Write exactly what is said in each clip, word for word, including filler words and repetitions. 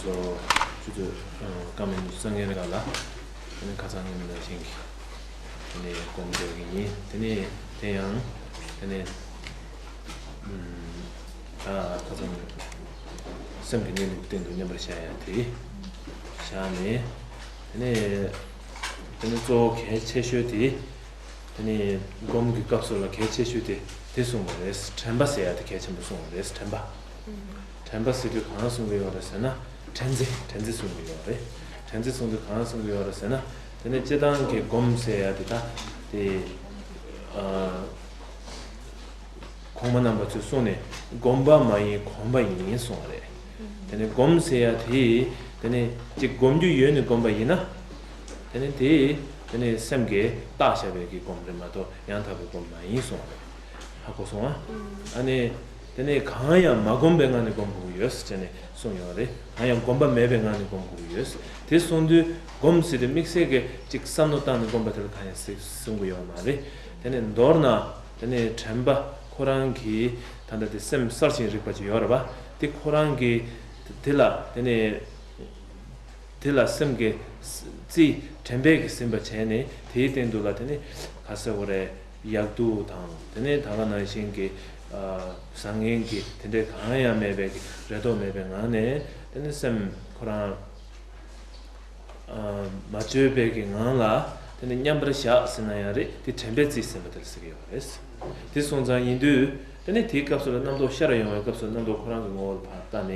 ཆུ་ཚོད་སྐར་མ་ཉི་ཤུ་རྩ་ལྔའི་སྒང་ལ། དེ་ནས་ཁ་སང་ཉིན་ནང་བཞིན་གྱི་དེ་ནས་སྒོམ་དགོས་ཀྱི་ཡིན། དེ་ནས་དེ་ཡང་དེ་ནས་ཨ་ཁ་སང་སེམས་ཀྱི་གནས་ལུགས་སྟེང་དུ་མཉམ་པར་བཞག་ཡ་དེ་བཞག་ནས། དེ་ནས་དེ་ནས་གཙོ་བོ་གལ་ཆེ་ཤོས་དེ། དེ་ནས་སྒོམ་གྱི་སྐབས་སུ་ལ་གལ་ཆེ་ཤོས་དེ་དེ་གསུངས་པ་རེད། དྲན་པ་ཟེར་ཡ་དེ་གལ་ཆེན་པོ་གསུངས་པ་རེད། དྲན་པ། དྲན་པ་ཟེར་དུས་གང་གསུང་གི་ཡོད་རེད་ཟེར་ན། ཕྲན་ཚེགས། ཕྲན་ཚེགས་གསུང་གི་ཡོད་རེད། ཕྲན་ཚེགས་གསུང་དུས་གང་གསུང་གི་ཡོད་རེད་ཟེར་ན། དེ་ནས་སྤྱིར་བཏང་གི་སྒོམ་ཟེར་ཡ་དེ་ད་དེ་ཨ་གོང་མ་རྣམ་པ་ཚོས་གསུངས་ནས་སྒོམ་པ་མ་ཡིན་གོམས་པ་ཡིན་གསུངས་པ་རེད། དེ་ནས་སྒོམ་ཟེར་ཡ་དེ་དེ་ནས་ཅིག་སྒོམ་རྒྱུ་ཡོད་ནས་སྒོམ་པ་ཡིན་ན། དེ་ནས་དེ་དེ་ནས་སེམས་ཀྱིས་བཏགས་བཞག་པའི་གི་སྒོམ་རེད་མ་གཏོགས་ཡང་དག་པའི་སྒོམ་མ་ཡིན་གསུངས་པ་རེད། ཧ་གོ་སོང་ཨ། ཨ་ནི། དེ་ནས་གང་ཡང་མ་བསྒོམས་པའི་ངང་ནས་སྒོམ་དགོས་ཀྱི་ཡོད་ཟེར་ནས་གསུངས་ཡོད་རེད། གང་ཡང་བསྒོམས་པ་མེད་པའི་ངང་ནས་སྒོམ་དགོས་ཀྱི་ཡོད། དེ་གསུངས་དུས་སྒོམ་ཟེར་དུས་དམིགས་བསལ་གྱི་ཅིག་བསམ་བློ་བཏང་ནས་སྒོམ་པ་དེ་ལ་གང་ཡང་ཟེར་གསུང་གི་ཡོད་མ་རེད། དེ་ནས་མདོར་ན་དེ་ནས་དྲན་པ་ཁོ་རང་གིས་ད་ལྟ་དེ་སེམས་གསར་ཞིང་རིག་པ་ཅིག་ཡོད་རེད་པ། དེ་ཁོ་རང་གིས་དེ་ལ་དེ་ནས། དེ་ལ་སེམས་ཀྱིས་རྩིས་དྲན་པས་ཀྱིས་ཟིན་པ་བྱས་ནས་དེའི་སྟེང་དུ་ལ་དེ་ནི་ག་ཟེར་དགོས་རེད། ཡག་སྡུག་དང་དེ་ནས་ད་ག་ནང་བཞིན་གྱི་ཨ་བཟང་ངན་གྱི་དེ་འདྲའི་གང་ཡང་མེད་པའི་གི་རེ་དོགས་མེད་པའི་ངང་ནས་དེ་ནི་སེམས་ཁོ་རང་ཨ་མ་བཅོས་པའི་གི་ངང་ལ་དེ་ནི་མཉམ་པར་བཞག་ཟེར་ན་ཡང་རེད། དེ་དྲན་པས་རྩིས་ཟིན་པ་དེ་ལ་ཟེར་གྱི་ཡོད་རེད། དེ་སོང་ཙང་ཡིན་དུས་དེ་ནི་དེའི་སྐབས་སུ་ལ་རྣམ་རྟོག་ཤར་ཡོང་བའི་སྐབས་སུ་རྣམ་རྟོག་ཁོ་རང་གི་ངོ་བོ་ལ་ཕར་ལྟ་ནས་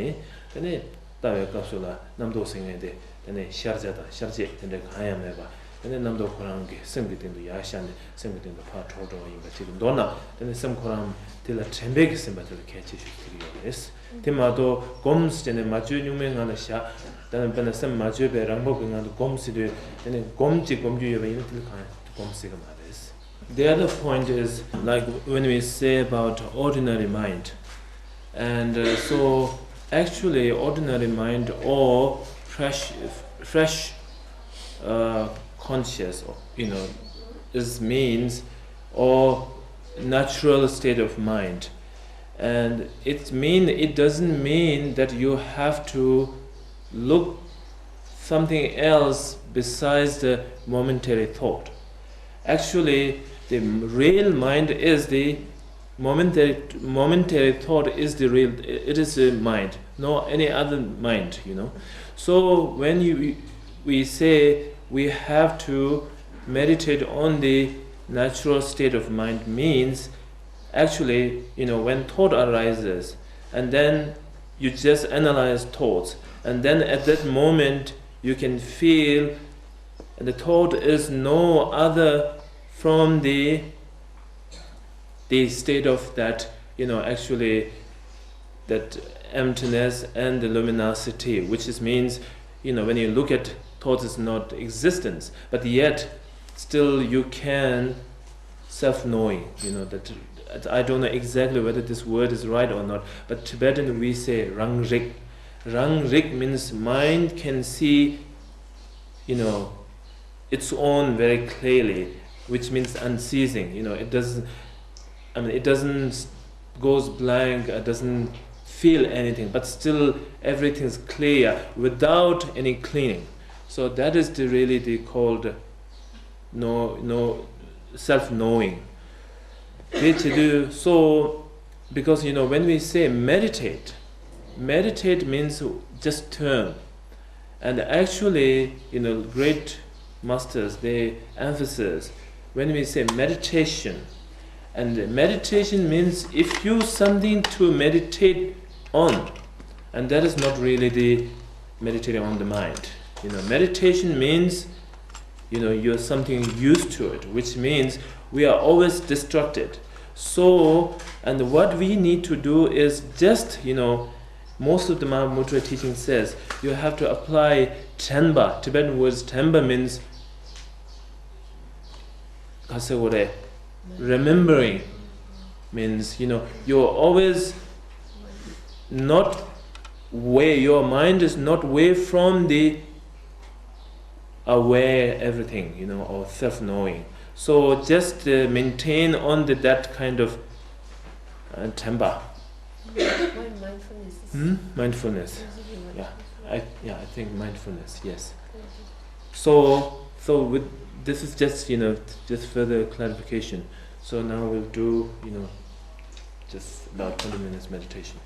དེ་ནི། ལྟ་བའི་སྐབས་སུ་ལ་རྣམ་རྟོག་ཟེར་མཁན་དེ་དེ་ནས་ཤར་བྱ་དང་ཤར་བྱེད་དེ་འདྲ་གང་ཡང་མེད་པ། དེ་ནས་རྣམ་རྟོག་ཁོ་རང་གི་སེམས་ཀྱི་སྟེང་དུ་ཡར་ཤར་ནས་སེམས་ཀྱི་སྟེང་དུ་ཕར་འགྲོ་འགྲོ་བ་ཡིན་པ་ཅིག་གི་མདོར་ན་དེ་ནས་སེམས་ཁོ་རང་དེ་ལ་དྲན་པས་ཀྱིས་ཟིན་པ་དེ་ལ་གལ་ཆེ་ཤོས་ཟེར་གྱི་ཡོད་རེད། དེ་མ་གཏོགས་སྒོམ་ཟེར་ནས་མ་བཅོས་གཉུག་མའི་ངང་ལ་བཞག་དེ་ནས་དཔེར་ན་སེམས་མ་བཅོས་པའི་རང་བབས་ཀྱི་ངང་དུ་སྒོམ་ཟེར་དུས་དེ་ནས་སྒོམ་ཅིག་སྒོམ་རྒྱུ་ཡོད་པ་ཡིན་ན་དེ་ལ་གང་ཡང་སྒོམ་ཟེར་གྱི་མ་རེད། The other point is, like, when we say about ordinary mind, and uh, so actually, ordinary mind or fresh, fresh uh, conscious, you know, is means or natural state of mind, and it mean it doesn't mean that you have to look something else besides the momentary thought. Actually, the real mind is the momentary, momentary thought is the real, it is the mind, no any other mind, you know. So when you, we say we have to meditate on the natural state of mind means, actually, you know, when thought arises and then you just analyze thoughts, and then at that moment you can feel the thought is no other from the the state of that, you know, actually that emptiness and the luminosity, which is means, you know, when you look at thoughts is not existence, but yet still you can self-knowing, you know, that I don't know exactly whether this word is right or not, but Tibetan we say rangrik. Rangrik means mind can see, you know, its own very clearly, which means unceasing. You know, it doesn't, I mean, it doesn't goes blank, it doesn't feel anything, but still everything's clear without any clinging. So that is the really the called no no self knowing. དེ་བྱེད་དུས། So, because, you know, when we say meditate, meditate means just turn. And actually, you know, great masters, they emphasize when we say meditation, and meditation means if you something to meditate on, and that is not really the meditating on the mind. You know, meditation means, you know, you're something used to it, which means we are always distracted. So, and what we need to do is just, you know, most of the Mahamudra teaching says you have to apply tenpa. Tibetan words tenpa means, ག་ཟེར་དགོས་རེད། Remembering means, you know, you're always not away, your mind is not away from the aware everything, you know, or self-knowing. So just uh, maintain on the, that kind of uh, tenpa. Why mindfulness is Hmm? Mindfulness. Yeah. I, yeah, I think mindfulness, yes. So, so with, this is just, you know, just further clarification. So now we'll do, you know, just about twenty minutes meditation.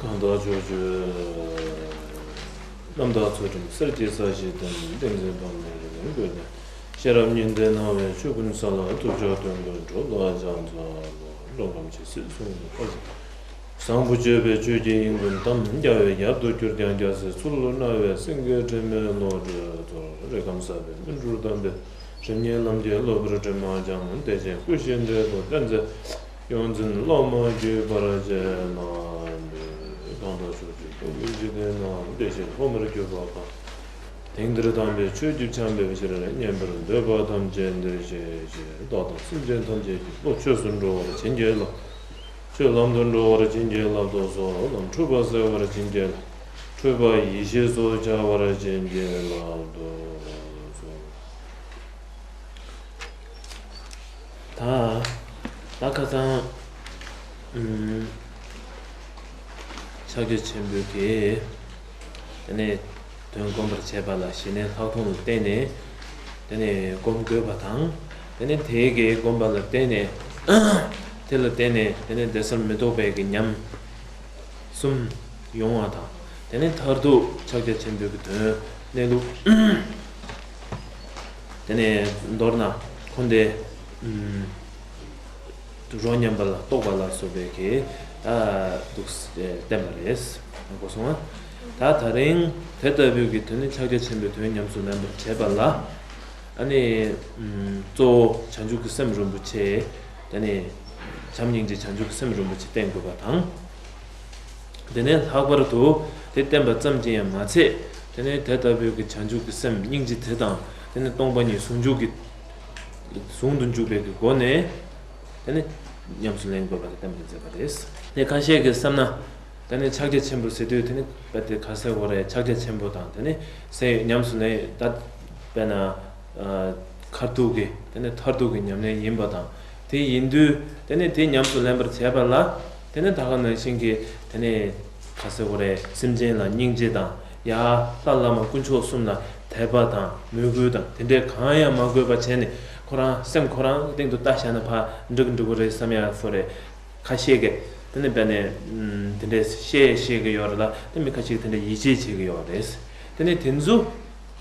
གང་དག་ཕྱོགས་བཅུའི་རྣམ་དག་ཚུལ་ཁྲིམས་གསེར་གྱི་ས་གཞི་སྟེང་། ཏིང་འཛིན་པདྨའི་རིག་འཛིན་བཀོད་ནས། ཤེས་རབ་སྙིང་ལྡན་སྣང་བས་ཆོས་ཀུན་གསལ་ལ། ཐུབ་ཕྱོགས་དོན་ཀུན་གྲུབ་ལ་ཕྱག་འཚལ་ལོ། འགྲོ་ཁམས་ཇི་སྲིད་བསྲུང་བའི་དཔལ་གྱི། བཟང་པོ་སྤྱོད་པས་ཆོས་ཀྱི་དབྱིངས་ཀུན་དག་རྒྱལ་བའི་ཡབ་ཏུ་གྱུར་ཀྱང་། རྒྱལ་སྲས་ཚུལ་བློ་སྣང་བས་སེང་གེའི་དྲི་མེད་བློ་གྲོས་ཚོལ། རིགས་ཁམས་གསལ་བའི་སྨིན་གྲོལ་གདམས་པས་སེམས་ཉིད་ལམ་གྱི་སློབ་པར་སྒྲོན་མ་ཀྱང་། བདེ་ཆེན་སྐུ་བཞིའི་འབྲས་བུ་བསྟན་མཛད་ཡོངས་འཛིན་བླ་མ་བརྒྱུད་པར་བཅས་ལ་འདུད། གང་དག་ཕྱོགས་བཅུའི་སྐྱོང་བའི་འཇིག་རྟེན་ན། བདེ་ཆེན་ཐོག་མར་གྱུར་པ་གང་། དེང་འདིར་དམ་པའི་ཆོས་ཀྱི་ཆར་འབེབས་ཕྱིར། མཉན་པར་འདོད་པ་ཐམས་ཅད་འདིར་གཤེགས་ཤིག། བདག་དང་སེམས་ཅན་ཐམས་ཅད་ཀྱི་བློ་ཆོས་སུ་འགྲོ་བར་བྱིན་གྱིས་རློབས། ཆོས་ལམ་དུ་འགྲོ་བར་བྱིན་གྱིས་བརླབ་ཏུ་གསོལ། ལམ་འཁྲུལ་པ་སེལ་བར་བྱིན་གྱིས་བརླབ། འཁྲུལ་པ་ཡེ་ཤེས་སུ་འཆར་བར་བྱིན་གྱིས་བརླབ་ཏུ་གསོལ། ད་ད་ཁ་སང་ཨུམ། ཕྱག་རྒྱ་ཆེན་པོའི་གི་དེ་ནས་དོན་བསྒོམ་པར་བྱེད་པ་ལ་གཞི་གནས་ལྷག་མཐོང་ལ་བརྟེན་ནས་དེ་ནས་བསྒོམ་དགོས་པ་དང་། དེ་ནས་དེའི་གི་བསྒོམ་པ་ལ་བརྟེན་ནས་དེ་ལ་བརྟེན་ནས་དེ་ནས་བདེ་གསལ་མི་རྟོག་པའི་གི་ཉམས་གསུམ་ཡོང་བ་དང་། དེ་ནས་མཐར་ཐུག་ཕྱག་རྒྱ་ཆེན་པོའི་གི་དོན་གནས་ལུགས། དེ་ནས་མདོར་ན་འཁོར་འདས་ཨུམ། རོ་མཉམ་པ་ལ་རྟོགས་པ་ལ་སོགས་པའི་གི་ད་འདུག་བསྟན་པ་རེད། གོ་སོང་ང་། ད་ད་རིང་དེ་ལྟ་བུའི་གི་དོན་ནི་ཕྱག་རྒྱ་ཆེན་པོའི་དོན་ཉམས་སུ་ལེན་པར་བྱེད་པ་ལ། ཨ་ནི་ཨུམ། གཙོ་བོ་བྱང་ཆུབ་ཀྱི་སེམས་རིན་པོ་ཆེ། དེ་ནི་བྱམས་སྙིང་རྗེ་བྱང་ཆུབ་ཀྱི་སེམས་རིན་པོ་ཆེ་བསྟེན་དགོས་པ་དང་། དེ་ནས་ལྷག་པར་དུ་དེ་བསྟེན་པ་ཙམ་གྱིས་ཡང་མ་ཚད། དེ་ནས་དེ་ལྟ་བུའི་གི་བྱང་ཆུབ་ཀྱི་སེམས་སྙིང་རྗེ་དེ་དང་། དེ་ནས་སྟོང་པ་ཉིད་ཟུང་འཇུག་གི་ཟུང་དུ་འཇུག་པའི་གི་སྒོ་ནས། དེ་ནས་ཉམས་སུ་ལེན་དགོས་པ་དེ་བསྟན་པར་མཛད་པ་རེད། དེ་ཁ་ཤས་ཀྱིས་བསམ་ན། དེ་ནས་ཕྱག་རྒྱ་ཆེན་པོ་ཟེར་དུས་དེ་ནི་དཔེ་དེ་ག་ཟེར་དགོས་རེད། ཕྱག་རྒྱ་ཆེན་པོ་དང་དེ་ནས་སེམས་ཉམས་སུ་ལེན་ད་དཔེར་ན། ཨ། མཐར་ཐུག་གི་དེ་ནས་མཐར་ཐུག་གི་ཉམས་ལེན་ཡིན་པ་དང་། དེ་ཡིན་དུས་དེ་ནས་དེ་ཉམས་སུ་ལེན་པར་བྱེད་པ་ལ། དེ་ནས་ད་ག་ནང་བཞིན་གྱི་དེ་ནས་ག་ཟེར་དགོས་རེད། སེམས་ཅན་ལ་སྙིང་རྗེ་དང་། ཡ། ལྷ་བླ་མ་དཀོན་མཆོག་གསུམ་ལ་དད་པ་དང་མོས་གུས་དང་དེ་འདྲའི་གང་ཡང་མ་དགོས་པ་བྱས་ནས། ཁོ་རང་སེམས་ཁོ་རང་གི་སྟེང་དུ་ལྟ་བཞག་ན་ཕར་འགྲིག་འགྲིག་གི་རེད་བསམ་ཡ་སོ་རེད། ཁ་ཤས་ཀྱིས་དེ་ནས་དཔེར་ན་དེ་འདྲའི་བཤད་བཤད་ཀྱི་ཡོད་རེད་ལ། དེ་མི་ཁ་ཤས་ཀྱིས་དེ་འདྲའི་ཡིད་ཆེས་བྱེད་ཀྱི་ཡོད་རེད། དེ་ནས་དེ་ཚོ་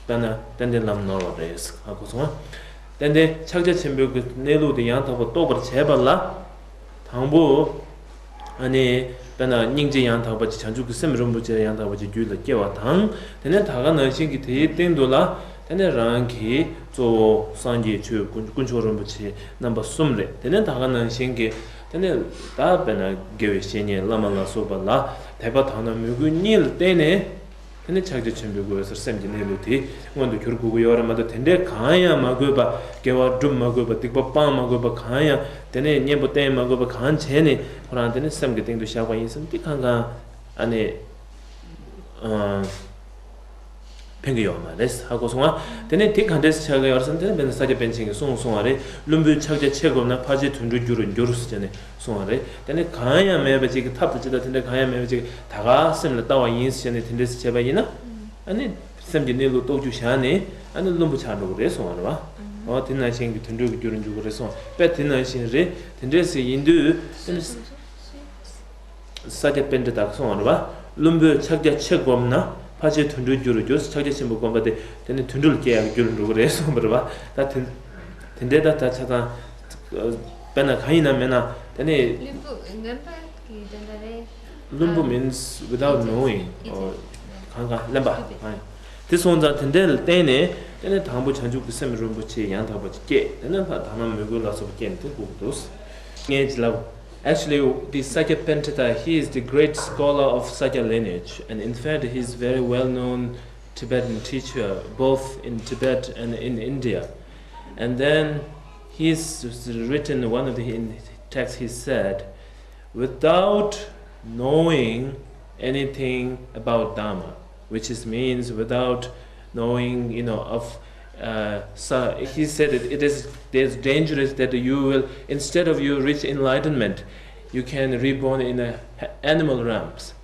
དཔེར་ན་ཏན་ཏན་ལམ་ནོར་བ་རེད། ཧ་གོ་སོང་ང་། ཏན་ཏན་ཕྱག་རྒྱ་ཆེན་པོའི་གི་གནས་ལུགས་དེ་ཡང་དག་པར་རྟོགས་པར་བྱེད་པ་ལ། དང་པོ། ཨ་ནི། དཔེར་ན་སྙིང་རྗེ་ཡང་དག་པ་ཅིག་བྱང་ཆུབ་ཀྱི་སེམས་རིན་པོ་ཆེ་ཡང་དག་པ་ཅིག་རྒྱུད་ལ་སྐྱེ་བ་དང་། དེ་ནས་ད་ག་ནང་བཞིན་གྱི་དེའི་སྟེང་དུ་ལ། དེ་ནས་རང་གི་གཙོ་བོ་སངས་རྒྱས་ཆོས་དཀོན་དཀོན་མཆོག་རིན་པོ་ཆེ་རྣམ་པ་གསུམ་རེད། དེ་ནས་ད་ག་ནང་བཞིན་གྱི་དེ་ནས་ད་དཔེར་ན་དགེ་བའི་བཤེས་གཉེན་བླ་མ་ལ་སོགས་པ་ལ་དད་པ་དང་ན་མོས་གུས་གཉིས་ལ་བརྟེན་ནས། དེ་ནས་ཕྱག་རྒྱ་ཆེན་པོའི་གི་འོད་ཟེར་སེམས་ཀྱི་གནས་ལུགས་དེ་མངོན་དུ་གྱུར་དགོས་ཀྱི་ཡོད་རེད་མ་གཏོགས། དེ་འདྲའི་གང་ཡང་མ་དགོས་པ། དགེ་བ་སྒྲུབ་མ་དགོས་པ། སྡིག་པ་སྤང་མ་དགོས་པ། གང་ཡང་དེ་ནས་གཉེན་པོ་བསྟེན་མ་དགོས་པ་གང་བྱས་ནས་ཁོ་རང་དེ་ནས་སེམས་ཀྱི་སྟེང་དུ་བཞག་པ་ཡིན་ཙང་། དེ་གང་གང་ཨ་ནི་ཨ་ཕན་གྱི་ཡོད་མ་རེད། ཧ་གོ་སོང་ང་། དེ་ནས་དེ་ག་འདྲས་ཆགས་ཀྱི་ཡོད་རེད་ཟེར་ན། དེ་ནས་དཔེར་ན་ས་སྐྱ་པཎ་ཆེན་གྱིས་གསུངས་གསུངས་པ་རེད། བླུན་པོས་ཕྱག་རྒྱ་ཆེ་བསྒོམས་ན། ཕར་ཕྱིན་དུད་འགྲོར་འགྱུར་འགྱུར་ཟེར་ནས། གསུངས་པ་རེད། དེ་ནས་གང་ཡང་མེད་པ་ཅིག་གི་ཐབས་དང་ཅི་ལྟར་དེ་འདྲ་གང་ཡང་མེད་པ་ཅིག་ད་ག་སེམས་ལ་བལྟ་བ་ཡིན་ཟེར་ནས་དེ་འདྲས་བྱས་པ་ཡིན་ན། ཨ་ནི་སེམས་ཀྱི་གནས་ལུགས་རྟོགས་རྒྱུ་བཞག་ནས། ཨ་ནི་བླུན་པོ་ཆགས་འགྲོ་གི་རེད་གསུངས་པ་རེད་བ། འོ་དེ་ནང་བཞིན་གྱི་དུད་འགྲོ་གི་རྒྱུར་འགྱུར་གི་རེད་གསུངས། དཔེ་དེ་ནང་བཞིན་རེད། དེ་འདྲས་ཟེར་ཡིན་དུས། ཨ་ནི་ས་སྐྱ་པཎྜི་ཏས་གསུངས་པ་རེད་བ། བླུན་པོས་ཕྱག་རྒྱ་ཆེ་བསྒོམས་ན། ཕར་ཕྱིན་དུད་འགྲོར་འགྱུར་རོ། འགྱུར་ཕྱག་རྒྱ་ཆེན་པོ་བསྒོམས་པ་དེ་དེ་ནི་དུད་འགྲོ་ལ་སྐྱེ་ཡག་རྒྱུར་འགྲོ་གི་རེད་གསུངས་པ་རེད་བ། ད་དེ་དེ་འདྲས་ད་ད་ཆ་ཚང་། དཔེར་ན་གང་ཡིན་ན་མེད་ན་དེ་ནི། བླུན་པོ་ངན་པ་གི་དོན་དག་རེད། བླུན་པོ་means without knowing or གང་གང་གླེན་པ། དེ་སོང་ཙང་དེ་འདྲ་ལ་བརྟེན་ནས་དེ་ནི་དང་པོ་བྱང་ཆུབ་ཀྱི་སེམས་རིན་པོ་ཆེ་ཡང་དག་པ་ཅིག་སྐྱེས། དེ་ནི་ལྷ་དག་སྣང་མོས་གུས་ལ་སོགས་པ་སྐྱེས་ནས་དེ་འགུག་འདུག་ངས་ཅི་ལབ། Actually, the Sakya Pentita, he is the great scholar of Sakya lineage, and in fact, he is very well-known Tibetan teacher, both in Tibet and in India. And then he's written one of the, in text, he said, "Without knowing anything about Dharma," which is means without knowing, you know, of, uh, so he said it, it is, it is dangerous that you will, instead of you reach enlightenment, you can reborn in a animal realms.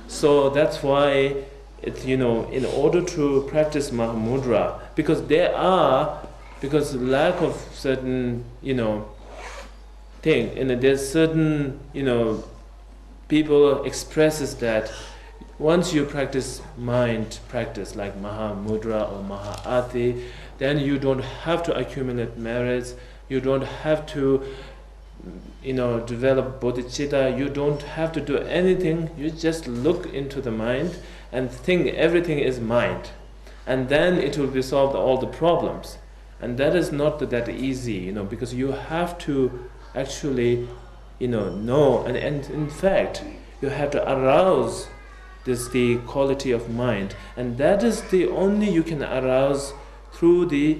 So that's why it's, you know, in order to practice Mahamudra, because there are, because lack of certain, you know, thing, and there's certain, you know, people expresses that once you practice mind practice like Mahamudra or Mahaarti, then you don't have to accumulate merits, you don't have to, you know, develop bodhicitta, you don't have to do anything, you just look into the mind and think everything is mind, and then it will be solved all the problems. And that is not that easy, you know, because you have to actually, you know, know, and, and in fact, you have to arouse this, the quality of mind, and that is the only you can arouse through the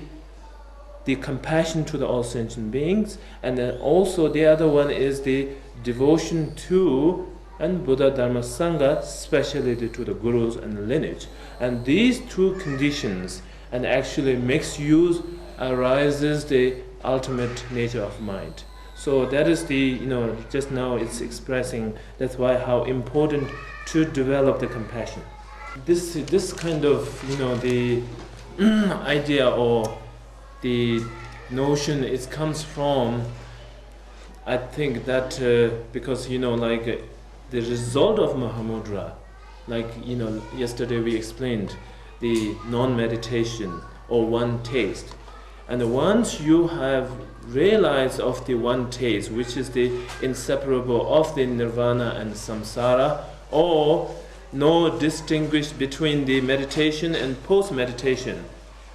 the compassion to the all sentient beings, and then also the other one is the devotion to and Buddha, Dharma, Sangha, especially the, to the gurus and the lineage. And these two conditions, and actually makes use, arises the ultimate nature of mind. So that is the, you know, just now it's expressing, that's why how important to develop the compassion. This, this kind of, you know, the idea or the notion, it comes from, I think that, uh, because, you know, like, uh, the result of Mahamudra, like, you know, yesterday we explained the non-meditation or one taste. And once you have realized of the one taste, which is the inseparable of the nirvana and samsara, or no distinguish between the meditation and post-meditation,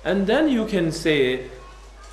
and then you can say,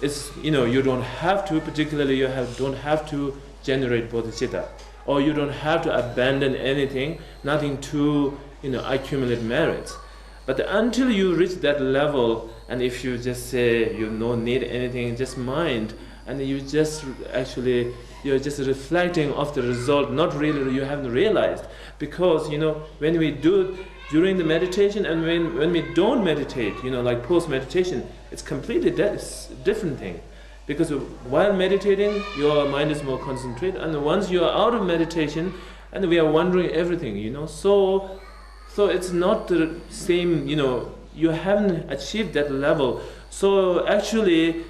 it's, you know, you don't have to, particularly you have, don't have to generate bodhicitta, or you don't have to abandon anything, nothing to, you know, accumulate merits. But until you reach that level, and if you just say you don't need anything, just mind, and you just actually, you're just reflecting of the result, not really, you haven't realized. Because, you know, when we do during the meditation and when, when we don't meditate, you know, like post meditation, it's completely di- it's different thing. Because while meditating, your mind is more concentrated, and once you are out of meditation, and we are wondering everything, you know. So, so it's not the same, you know, you haven't achieved that level. So actually,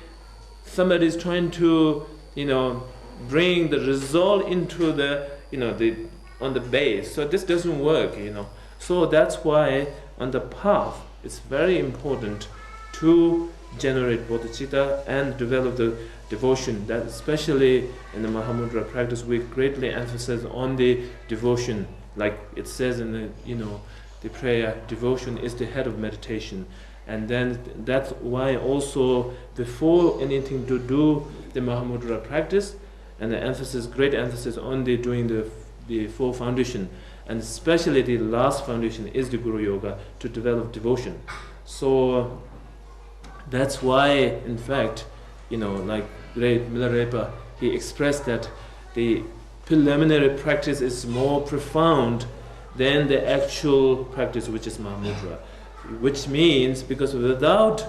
somebody is trying to, you know, bring the result into the, you know, the, on the base. So this doesn't work, you know. So that's why on the path, it's very important to generate bodhicitta and develop the devotion. That especially in the Mahamudra practice, we greatly emphasize on the devotion. Like it says in the, you know, the prayer, devotion is the head of meditation. And then that's why also before anything to do the Mahamudra practice, and the emphasis, great emphasis on the doing the, the four foundation, and especially the last foundation is the Guru Yoga to develop devotion. So that's why, in fact, you know, like Re- Milarepa, he expressed that the preliminary practice is more profound than the actual practice, which is Mahamudra, which means because without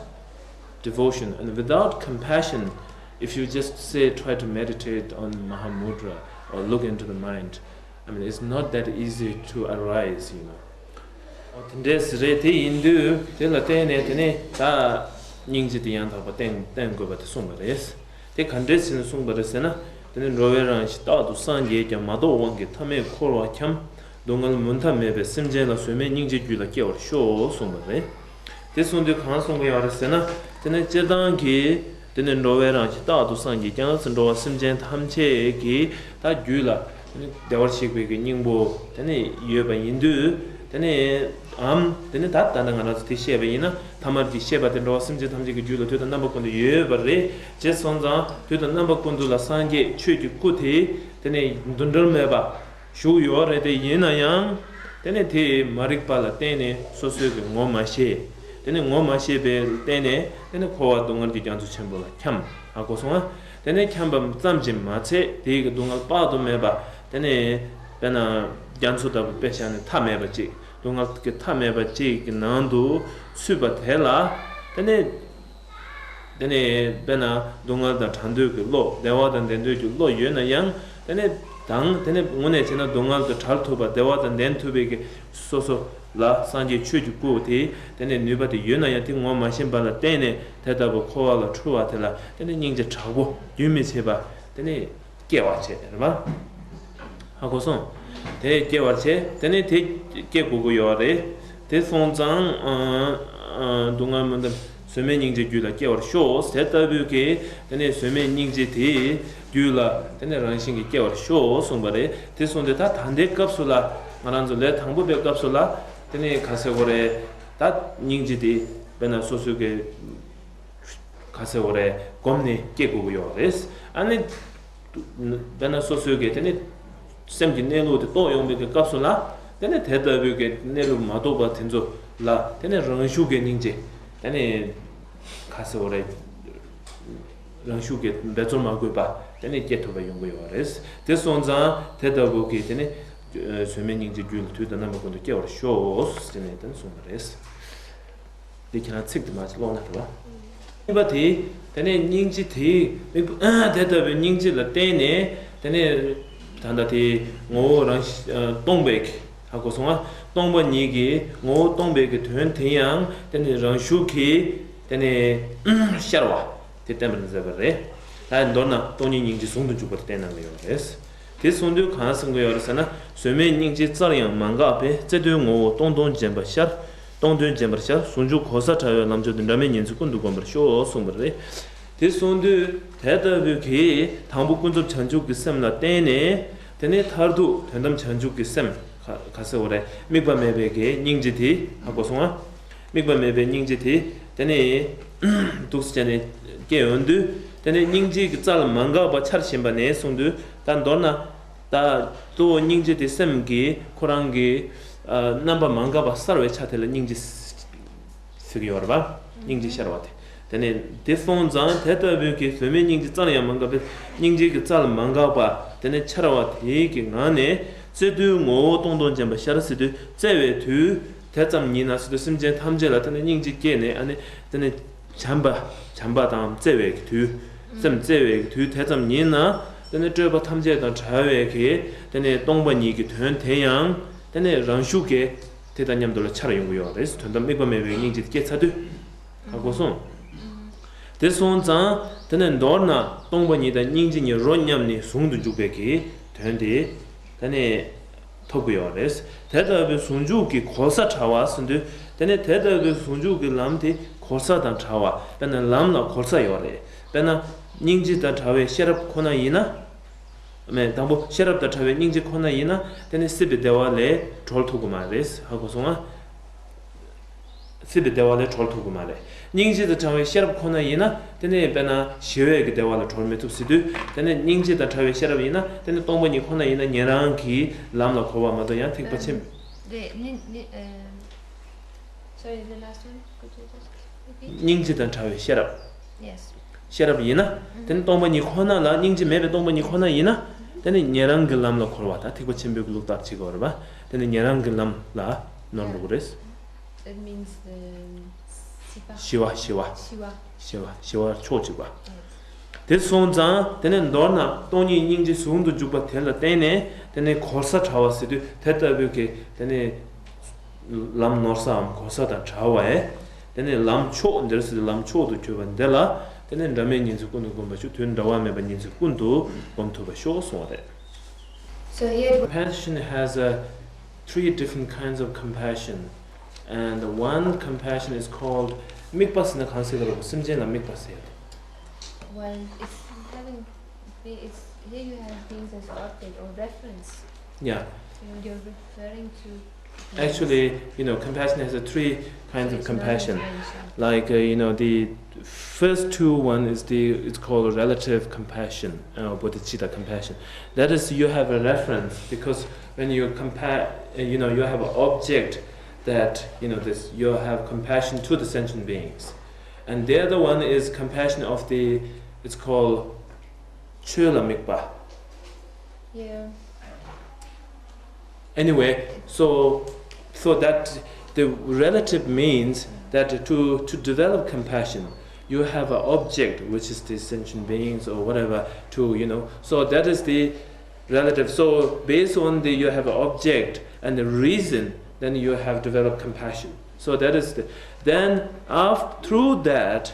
devotion and without compassion, if you just say try to meditate on Mahamudra or look into the mind, I mean, it's not that easy to arise, you know. དེ་འདྲས་རེད། དེ་ཡིན་དུས་དེ་ལ་བརྟེན་ནས་དེ་ནས་ད་སྙིང་རྗེ་དེ་ཡང་དག་པ་བསྟེན་བསྟེན་དགོས་པ་དེ་གསུངས་པ་རེད། དེ་ག་འདྲས་ཟེར་ནས་གསུངས་པ་རེད་ཟེར་ན། དེ་ནས་འགྲོ་བའི་རང་བཞིན་རྟག་ཏུ་སངས་རྒྱས་ཀྱང་། མ་རྟོགས་དབང་གིས་ཐ་མལ་འཁོར་བར་འཁྱམས། སྡུག་བསྔལ་མུ་མཐའ་མེད་པའི་སེམས་ཅན་ལ། བཟོད་མེད་སྙིང་རྗེའི་རྒྱུད་ལ་སྐྱེ་བར་ཤོག་གསུངས་པ་རེད། དེ་གསུངས་དུས་གང་གསུང་གི་ཡོད་རེད་ཟེར་ན། དེ་ནས་སྤྱིར་བཏང་གི་དེ་ནས་འགྲོ་བའི་རང་བཞིན་རྟག་ཏུ་སངས་རྒྱས་ཀྱང་། འགྲོ་བ་སེམས་ཅན་ཐམས་ཅད་ཀྱི་ད་རྒྱུད་ལ་དེ་ནི་བདེ་བར་གཤེགས་པའི་གི་སྙིང་པོ་དེ་ནི་ཡོད་པ་ཡིན་དུས། དེ་ནི་འམ་དེ་ནི་ད་ད་ལྟ་ང་རང་ཚོ་དེ་བཤད་པ་ཡིན་ན། ཐ་མར་གྱི་བཤད་པ་དེ་འགྲོ་བ་སེམས་ཅན་ཐམས་ཅད་ཀྱི་རྒྱུད་ལ་དུས་དང་རྣམ་པ་ཀུན་ཏུ་ཡོད་པ་རེད། བྱས་སོང་ཙང་དུས་དང་རྣམ་པ་ཀུན་ཏུ་ལ་སངས་རྒྱས་ཆོས་ཀྱི་སྐུ་དེ་དེ་ནི་འདུ་འབྲལ་མེད་པ་བཞུགས་ཡོད་རེད། དེ་ཡིན་ན་ཡང་དེ་ནི་དེ་མ་རིག་པ་ལ་བརྟེན་ནས་སོ་སོའི་གི་ངོ་མ་ཤེས། དེ་ནི་ངོ་མ་ཤེས་པའི་བརྟེན་ནས་དེ་ནི་འཁོར་བ་སྡུག་བསྔལ་གྱི་རྒྱ་མཚོ་ཆེན་པོ་ལ་འཁྱམས། ཧ་གོ་སོང་ང་། དེ་ནས་འཁྱམས་པ་ཙམ་གྱིས་མ་ཚད་དེའི་གི་སྡུག་བསྔལ་དཔག་ཏུ་མེད་པ། དེ་ནས་དཔེར་ན་རྒྱ་མཚོ་ལྟ་བུ་དཔེ་བཞག་ནས་མཐའ་མེད་པ་ཅིག་སྡུག་བསྔལ་གྱི་མཐའ་མེད་པ་ཅིག་གི་ནང་དུ་ཚུད་པ་དེ་ལ། དེ་ནས་དེ་ནས་དཔེར་ན་སྡུག་བསྔལ་དང་བྲལ་འདོད་ཀྱི་བློ། བདེ་བ་དང་ལྡན་འདོད་ཀྱི་བློ་ཡོད་ན་ཡང་། དེ་ནས་དང་དེ་ནས་དངོས་གནས་བྱས་ན་སྡུག་བསྔལ་དུ་བྲལ་ཐུབ་པ། བདེ་བ་དང་ལྡན་ཐུབ་པའི་གི་སོ་སོ་ལ་སངས་རྒྱས་ཆོས་ཀྱི་སྐུ་དེ་དེ་ནས་ནུས་པ་དེ་ཡོད་ན་ཡང་། དེ་ངོ་མ་ཤེས་པ་ལ་བརྟེན་ནས་དེ་ལྟ་བུ་འཁོར་བ་ལ་འཁྲུལ་བ་དེ་ལ་དེ་ནས་སྙིང་རྗེ་དྲག་པོ་རྒྱུན་མི་འཆད་པ་དེ་ནས་སྐྱེ་བར་བྱེད་རེད་པ། ཧ་གོ་སོང་། དེ་སྐྱེ་བར་བྱེད། དེ་ནས་དེ་སྐྱེ་དགོས་ཀྱི་ཡོད་རེད། དེ་སོང་ཙང་ཨ་ཨ་སྡུག་བསྔལ་མུན་པ་བཟོད་མེད་སྙིང་རྗེ་རྒྱུད་ལ་སྐྱེ་བར་ཤོག། དེ་ལྟ་བུའི་གི་དེ་ནས་བཟོད་མེད་སྙིང་རྗེ་དེ་རྒྱུད་ལ་དེ་ནས་རང་བཞིན་གྱིས་སྐྱེ་བར་ཤོག་གསུངས་པ་རེད། དེ་སོང་དུས་ད་ད་ལྟའི་སྐབས་སུ་ལ་ང་རང་ཚོ་ལས་དང་པོ་པའི་སྐབས་སུ་ལ་དེ་ནས་ག་ཟེར་དགོས་རེད། ད་སྙིང་རྗེ་དེ་དཔེར་ན་སོ་སོའི་གི་ག་ཟེར་དགོས་རེད། སྒོམ་ནས་སྐྱེ་དགོས་ཀྱི་ཡོད་རེད། ཨ་ནི་དཔེར་ན་སོ་སོའི་གི་དེ་ནི་སེམས་ཀྱི་གནས་ལུགས་དེ་རྟོགས་ཡོང་བའི་གི་སྐབས་སུ་ལ། དེ་ནི་དེ་ལྟ་བུའི་གི་གནས་ལུགས་མ་རྟོགས་པ་དེ་ཚོ་ལ་དེ་ནི་རང་ཤུགས་ཀྱི་སྙིང་རྗེ། དེ་ནི་ག་ཟེར་དགོས་རེད། རང་ཤུགས་ཀྱི་འབད་རྩོལ་མ་དགོས་པ་དེ་ནི་སྐྱེ་ཐུབ་པ་ཡོང་གི་ཡོད་རེད། དེ་སོང་ཙང་དེ་ལྟ་བུ་གི་དེ་ནི་བཟོད་མེད་སྙིང་རྗེ་རྒྱུད་ལ་དུས་དང་རྣམ་པ་ཀུན་ཏུ་སྐྱེ་བར་ཤོག་ཟེར་ནས་དེ་ནི་གསུངས་པ་རེད། འདི་ཁྱེད་རང་ཚིག་དེ་མ་ཅིག་ཀློག་ན་འགྲོ་བ། གཉིས་པ་དེ། དེ་ནས་སྙིང་རྗེ་དེ་དམིགས་པ་དེ་ལྟ་བུའི་སྙིང་རྗེ་ལ་བརྟེན་ནས། དེ་ནས་ད་ལྟ་དེ་ངོ་བོ་རང་བཞིན་སྟོང་པའི་གི། ཧ་གོ་སོང་ང་། སྟོང་པ་ཉིད་ཀྱི་ངོ་བོ་སྟོང་པའི་གི་དོན་དེ་ཡང་དེ་ནས་རང་ཤུགས་ཀྱིས་དེ་ནས་ཤར་བ་དེ་བསྟན་པར་མཛད་པ་རེད། ད་མདོར་ན་སྟོང་ཉིད་སྙིང་རྗེ་ཟུང་དུ་འཇུག་པ་དེ་བསྟན་གནང་གི་ཡོད་རེད། དེ་གསུངས་དུས་གང་གསུང་གི་ཡོད་རེད་ཟེར་ན། བཟོད་མེད་སྙིང་རྗེ་རྩལ་ཡང་མ་འགགས་པས། བརྩེ་འདུན་ངོ་བོ་སྟོང་དོན་རྗེན་པར་ཤར། སྟོང་དོན་རྗེན་པར་ཤར། ཟུང་འཇུག་གོལ་ས་བྲལ་བའི་ལམ་མཆོག་ཏུ། འབྲལ་མེད་ཉིན་མཚན་ཀུན་ཏུ་བསྒོམ་པར་ཤོག་གསུངས་པ་རེད། དེ་གསུངས་དུས་དེ་ལྟ་བུའི་གི་དང་པོ་ཀུན་རྫོབ་བྱང་ཆུབ་ཀྱི་སེམས་ལ་བརྟེན་ནས། དེ་ནས་མཐར་ཐུག་དོན་དམ་བྱང་ཆུབ་ཀྱི་སེམས། ག་ག་ཟེར་བ་རེད། དམིགས་པ་མེད་པའི་གི་སྙིང་རྗེ་དེ། ཧ་གོ་སོང་ང་། དམིགས་པ་མེད་པའི་སྙིང་རྗེ་དེ། དེ་ནས་འདུག་སེ་བྱས་ནས་སྐྱེ་ཡོང་དུས། དེ་ནས་སྙིང་རྗེ་གི་རྩལ་མ་འགགས་པ་འཆར་བཞིན་པ་ནས་གསུངས་དུས། ད་མདོར་ན་ད་གཙོ་བོ་སྙིང་རྗེ་དེ་སེམས་ཀྱི་ཁོ་རང་གི་ཨ་རྣམ་པ་མ་འགགས་པ་གསལ་བའི་ཆ་དེ་ལ་སྙིང་རྗེ་ཟེར་གྱི་ཡོད་རེད་པ། སྙིང་རྗེ་ཤར་བ་དེ། དེ་ནས་དེ་སོང་ཙང་དེ་ལྟ་བུའི་གི་བཟོད་མེད་སྙིང་རྗེ་རྩལ་ཡང་མ་འགགས་པའི་སྙིང་རྗེ་གི་རྩལ་མ་འགགས་པ་དེ་ནས་འཆར་བ་དེའི་གི་ངང་ནས། བརྩེ་འདུན་ངོ་བོ་སྟོང་དོན་རྗེན་པར་ཤར་ཟེར་དུས། བརྩེ་བའི་དུས་དེ་ཙམ་ཉིད་ན་ཟེར་དུས། སེམས་ཅན་ཐམས་ཅད་ལ་དེ་ནས་སྙིང་རྗེ་སྐྱེས་ནས། ཨ་ནི་དེ་ནས་བྱམས་པ་བྱམས་པ་དང་བརྩེ་བའི་གི་དུས། སེམས་བརྩེ་བའི་གི་དུས་དེ་ཙམ་ཉིད་ན། དེ་ནས་སྤྲོས་པ་ཐམས་ཅད་དང་བྲལ་བའི་གི་དེ་ནས་སྟོང་པ་ཉིད་ཀྱི་དོན་དེ་ཡང་དེ་ནས་རང་ཤུགས་ཀྱིས་དེ་དང་མཉམ་དུ་ལ་འཆར་ཡོང་གི་ཡོད་རེད། དོན་དམ་དམིགས་པ་མེད་པའི་སྙིང་རྗེ་སྐྱེས་ཚར་དུས། ཧ་གོ་སོང་། དེ་སོང་ཙང་དེ་ནས་མདོར་ན་སྟོང་པ་ཉིད་དང་སྙིང་རྗེ་གཉིས་རོ་མཉམ་ནི་ཟུང་དུ་འཇུག་པའི་གི་དོན་དེ་དེ་ནས་ཐོབ་ཀྱི་ཡོད་རེད། དེ་ལྟ་བུའི་ཟུང་འཇུག་གི་གོལ་ས་བྲལ་བ་ཟེར་དུས། དེ་ནས་དེ་ལྟ་བུའི་ཟུང་འཇུག་གི་ལམ་དེ་གོལ་ས་དང་བྲལ་བ། དཔེར་ན་ལམ་ལ་གོལ་ས་ཡོད་རེད། དཔེར་ན་སྙིང་རྗེ་དང་བྲལ་བའི་ཤེས་རབ་ཁོ་ན་ཡིན་ན། མེད། དང་པོ་ཤེས་རབ་དང་བྲལ་བའི་སྙིང་རྗེ་ཁོ་ན་ཡིན་ན། དེ་ནི་སྲིད་པའི་བདེ་བ་ལས་གྲོལ་ཐུབ་ཀྱི་མ་རེད། ཧ་གོ་སོང་ང་། སྲིད་པའི་བདེ་བ་ལས་གྲོལ་ཐུབ་ཀྱི་མ་རེད། སྙིང་རྗེ་དང་བྲལ་བའི་ཤེས་རབ་ཁོ་ན་ཡིན་ན། དེ་ནི་དཔེར་ན་ཞི་བའི་གི་བདེ་བ་ལ་གྲོལ་མི་ཐུབ་ཟེར་དུས། དེ་ནི་སྙིང་རྗེ་དང་བྲལ་བའི་ཤེས་རབ་ཡིན་ན། དེ་ནི་སྟོང་པ་ཉིད་ཁོ་ན་ཡིན་ན། ཉན་རང་གི་ལམ་ལ་གོལ་བ་མ་གཏོགས་ཡང་ཐེག་པ་ཆེན། རེད། ནི་ནི་ཨ། Sorry, the last one. Could you just repeat? སྙིང་རྗེ་དང་བྲལ་བའི་ཤེས་རབ། Yes. ཤེས་རབ་ཡིན་ན། དེ་ནི་སྟོང་པ་ཉིད་ཁོ་ན་ལ། སྙིང་རྗེ་མེད་པའི་སྟོང་པ་ཉིད་ཁོ་ན་ཡིན་ན། དེ་ནི་ཉན་རང་གི་ལམ་ལ་གོལ་བ་དང་། ཐེག་པ་ཆེན་པོའི་གི་ལུགས་ལྟར་བྱེད་དགོས་རེད་པ། དེ་ནི་ཉན་རང་གི་ལམ་ལ་ནོར་འགྲོ་གི་རེད། That means the ཞི་བ། ཞི་བ། ཞི་བ། ཞི་བ། ཞི་བ་ཕྱོགས་གཅིག་པ། དེ་སོང་ཙང་དེ་ནས་མདོར་ན་སྟོང་ཉིད་སྙིང་རྗེ་ཟུང་དུ་འཇུག་པ་དེ་ལ་བརྟེན་ནས། དེ་ནས་གོལ་ས་བྲལ་བ་ཟེར་དུས། དེ་ལྟ་བུའི་གི་དེ་ནས་ལམ་ནོར་སའམ་གོལ་ས་དང་བྲལ་བས། དེ་ནས་ལམ་མཆོག་འདིར་ཟེར། ལམ་མཆོག་ཏུ་གྱུར་པ་འདི་ལ་དེ་ནས་འབྲལ་མེད་ཉིན་མཚན་ཀུན་ཏུ་བསྒོམ་པར་ཤོག། དུས་འབྲལ་བ་མེད་པར་ཉིན་མཚན་ཀུན་ཏུ་བསྒོམ་ཐུབ་པར་ཤོག་གསུངས་པ་རེད། So here compassion has a three different kinds of compassion, and one compassion is called དམིགས་པ་ཟེར་ན་གང་ཟེར་གི་རེད། སེམས་ཅན་ལ་དམིགས་པ་ཟེར་ཡ་དེ། Well, it's having, it's, here you have beings as object or reference. Yeah. You know, you're referring to beings. Actually, you know, compassion has a three kinds of It's not compassion. Reference. Like, uh, you know, the first two, one is the, it's called relative compassion, uh, bodhicitta compassion. That is, you have a reference, because when you compare, uh, you know, you have an object that, you know, this, you have compassion to the sentient beings. And the other one is compassion of the, it's called ཆོས་ལ་དམིགས་པ། Yeah. Anyway, so, so that the relative means that to, to develop compassion, you have an object, which is the sentient beings or whatever, to, you know, so that is the relative. So based on the, you have an object and the reason, then you have developed compassion. So that is the, then after, through that,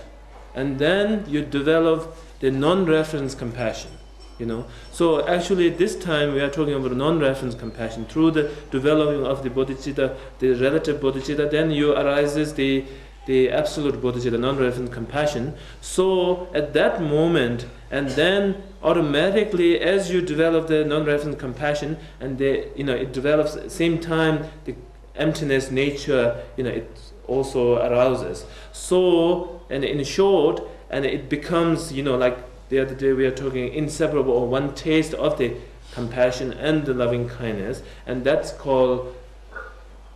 and then you develop the non-reference compassion. You know, so actually this time we are talking about non-reference compassion. Through the developing of the bodhicitta, the relative bodhicitta, then you arises the, the absolute bodhicitta, non-reference compassion. So at that moment, and then automatically, as you develop the non-reference compassion, and the, you know, it develops same time, the emptiness nature, you know, it also arouses. So, and in short, and it becomes, you know, like the other day we are talking, inseparable, or one taste of the compassion and the loving kindness, and that's called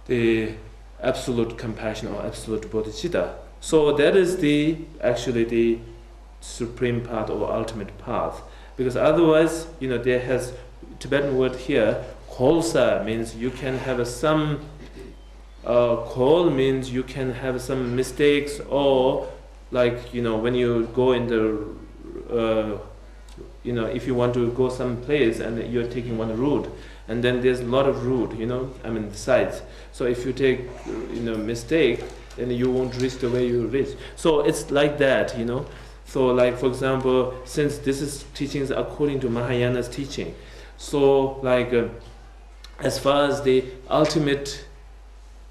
the absolute compassion or absolute bodhicitta. So that is the, actually the supreme path or ultimate path, because otherwise, you know, there has Tibetan word here, kholsa, means you can have some, uh, khol means you can have some mistakes, or, like, you know, when you go in the, uh, you know, if you want to go some place and you're taking one route, and then there's a lot of route, you know, I mean, sides. So if you take, you know, mistake, then you won't reach the way you reach. So it's like that, you know. So, like, for example, since this is teachings according to Mahayana's teaching, so, like, uh, as far as the ultimate,